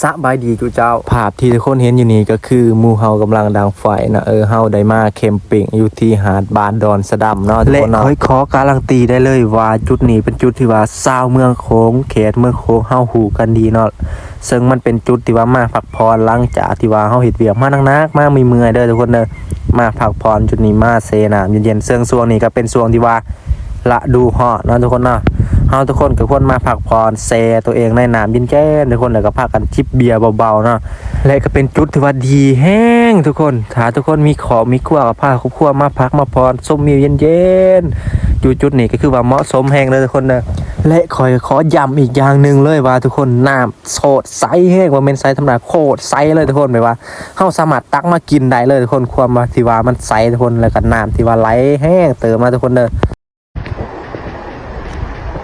ສະບາຍດີທຸກເຈົ້າ. ພາບທີ່ທຸກຄົນເຫັນຢູ່ນີ້ກໍຄືໝູ່ເຮົາກຳລັງດັງໄຟເນາະ. ເອີ ເຮົາໄດ້ມາແຄມປິງຢູ່ທີ່ຫາດບ້ານດອນສະດຳເນາະ ແລະ ທຸກຄົນເນາະ. ຂ້ອຍຂໍກາລັນຕີໄດ້ເລີຍວ່າຈຸດນີ້ເປັນຈຸດທີ່ວ່າຊາວເມືອງໂຂງ ແຂກເມືອງໂຂງເຮົາຮູ້ກັນດີເນາະ. ເຊິ່ງມັນເປັນຈຸດທີ່ວ່າມາພັກຜ່ອນຫຼັງຈາກທີ່ວ່າເຮົາເຮັດວຽກມາໜັກໆ ມາເມື່ອຍໆເດີທຸກຄົນເດີ. ມາພັກຜ່ອນຈຸດນີ້ ມາແຊ່ນ້ຳເຢັນໆ. ເຊິ່ງຊ່ວງນີ້ກໍເປັນຊ່ວງທີ່ວ່າ ລະດູຮ້ອນເນາະທຸກຄົນເນາະ. ເຮົາທຸກຄົນກໍຄວນມາພັກຜ່ອນແຊ່ຕົວເອງໃນນ້ຳເຢັນໆ ທຸກຄົນ ແລ້ວກໍພາກັນຈິບເບຍເບົາໆເນາະ. ແລະກໍເປັນຈຸດທີ່ວ່າດີແຮງທຸກຄົນ. ຖ້າທຸກຄົນມີຄອບມີຄົວ ກໍພາຄອບຄົວມາພັກມາຜ່ອນຊົມວິວເຢັນໆ ຢູ່ຈຸດນີ້ກໍຄືວ່າເໝາະສົມແຮງເດີທຸກຄົນເດີ. ແລະຂ້ອຍຂໍຢ້ຳອີກຢ່າງໜຶ່ງເລີຍວ່າທຸກຄົນ ນ້ຳໂຄດໃສແຮງ, ບໍ່ແມ່ນໃສທຳມະດາ ໂຄດໃສເລີຍທຸກຄົນ. ແບບວ່າເຮົາສາມາດຕັກມາກິນໄດ້ເລີຍທຸກຄົນ. ຄວາມວ່າທີ່ວ່າມັນໃສທຸກຄົນ ແລ້ວກໍນ້ຳທີ່ວ່າໄຫຼແຮງເຕີມເນາະທຸກຄົນເດີ.